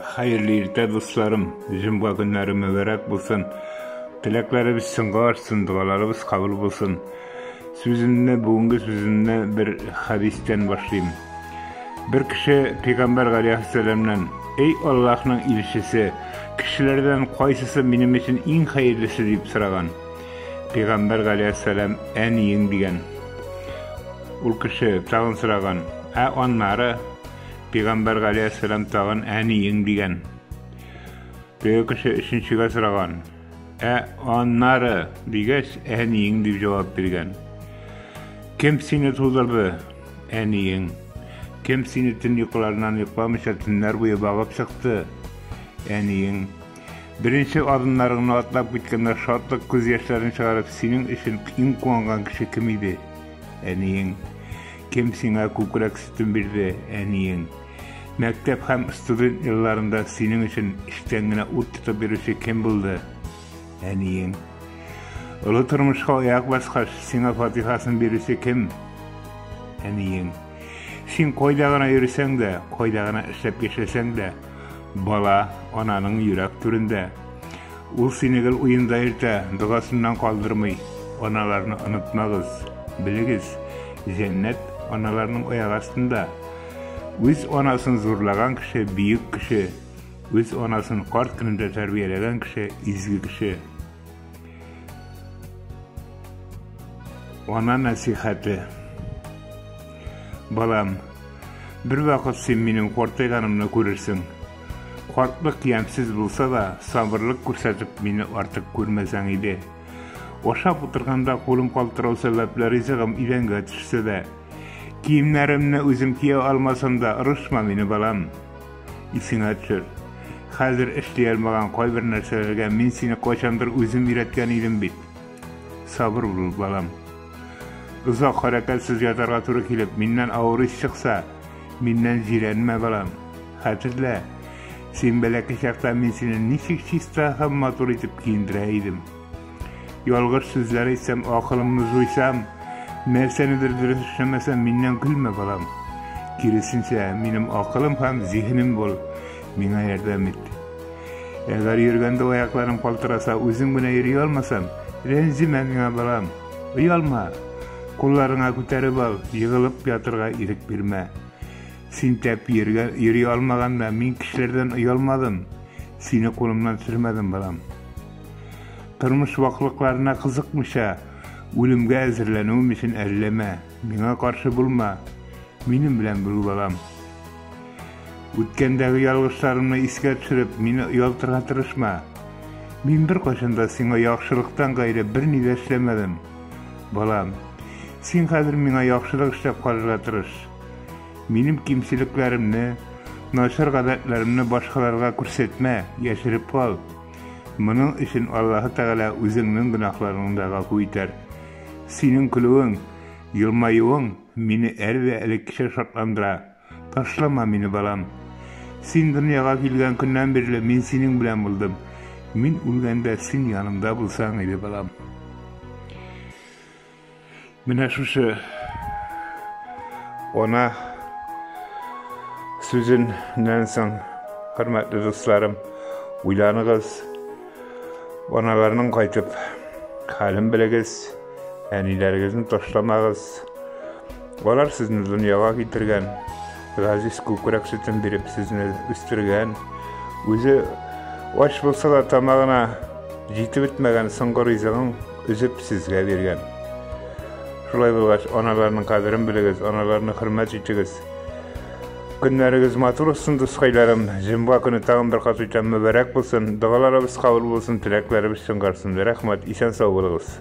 Хәерле иртә, дусларым! Җомга көннәре мөбарәк булсын! Теләкләребез чынга ашсын, догаларыбыз кабул булсын. Сүземне, бүгенге сүземне бер хәдистән башлыйм. Бер кеше пәйгамбәр галәйһиссәламнән: "Эй Аллаһның илчесе, кешеләрдән кайсысы минем өчен иң хәерлесе?" дип сораган. Пәйгамбәр галәйһиссәлам: "Әниең" дигән. Ул кеше тагын сораган: "Ә аннары?" Пәйгамбәр галәйһиссәлам тагын әниең дигән. Теге кеше өченчегә сораган. Ә аннары дигәч, әниең дип җавап биргән. Кем сине тудырды? Әниең. Кем сине төн йокыларыннан йокламыйча төннәр буе багып чыкты? Әниең. Беренче адымнарыңны атлап киткәндә шатлык күз яшьләрен чыгарып, синең өчен иң куанган кеше кем иде? Әниең. Кем сиңа күкрәк сөтен бирде, әниең? Мәктәп һәм студент елларында синең өчен эчтән генә ут тотып йөрүче кем булды? Әниең. Олы тормышка аяк баскач, сиңа фатихасын бирүче кем? Әниең. Син кайда гына йөрсәң дә, кайда гына эшләп яшәсәң дә, бала ананың йөрәк түрендә. Ул сине гел уенда йөртә, догасыннан калдырмый. Аналарны онытмагыз. Белегез, җәннәт аналарның аяк астында. Үз анасын зурлаган кеше бөек кеше. Үз анасын карт көнендә тәрбияләгән кеше изге кеше. Ана нәсихәте. Балам, бер вакыт син минем картайганымны күрерсең. Картлык ямьсез булса да, сабырлык күрсәтеп мине артык күрмәсәң иде. Ашап утырганда кулым калтырау сәбәпле ризыгым идәнгә төшсә дә, киемнәремне үзем кия алмасам да, орышма мине, балам. Исеңә төшер. Хәзер эшли алмаган кайбер нәрсәләргә мин сине кайчандыр үзем өйрәткән идем бит. Сабыр бул, балам. Озак хәрәкәтсез ятарга туры килеп, миннән авыр ис чыкса, миннән җирәнмә, балам. Хәтерлә, син бәләкәй чакта мин сине ничек чиста һәм матур итеп киендерә идем. Ялгыш сүзләр әйтсәм, акылымны җуйсам, нәрсәнедер дөрес эшләмәсәм, миннән көлмә, балам. Киресенчә, минем акылым һәм зиһенем бул, миңа ярдәм ит. Әгәр йөргәндә аякларым калтыраса, үзем генә йөри алмасам, рәнҗемә миңа, балам. Оялма. Кулларыңа күтәреп ал, егылып ятырга ирек бирмә. Син тәп йөргә, йөри алмаганда, мин кешеләрдән оялмадым. Сине кулымнан төшермәдем, балам. Тормыш ваклыкларына кызыкмыйча, үлемгә әзерләнүем өчен әрләмә, миңа каршы булма. Минем белән бул, балам. Үткәндәге ялгышларымны искә төшереп, мине оялтырга тырышма. Мин беркайчан да сиңа яхшылыктан гайре берни дә эшләмәдем. Балам, син хәзер миңа яхшылык эшләп карарга тырыш. Минем кимчелекләремне, начар гадәтләремне башкаларга күрсәтмә, яшереп кал. Моның өчен Аллаһы Тәгалә үзеңнең гөнаһларыңны да гафу итәр. Синең көлүең, елмаюың мине әле дә элеккечә шатландыра. Ташлама мине, балам. Син дөньяга килгән көннән бирле мин синең белән булдым. Мин үлгәндә син янымда булсаң иде, балам. Менә шушы она сүзеннән соң, хөрмәтле дусларым, уйланыгыз. Аналарның кайтып хәлен белегез, әниләрегезне ташламагыз. Алар сезне дөньяга китергән, газиз күкрәк сөтен биреп сезне үстергән, үзе ач булса да тамагына җитеп бетмәгән соңгы ризыгын өзеп сезгә биргән. Шулай булгач, аналарның кадерен белегез, аналарны хөрмәт итегез. Көннәрегез матур булсын, дускайларым. Җомга көне тагын бер кат үтәм, мөбарәк булсын. Догаларыбыз кабул булсын, теләкләребез чынгарсын. Рәхмәт, исән сау булыгыз.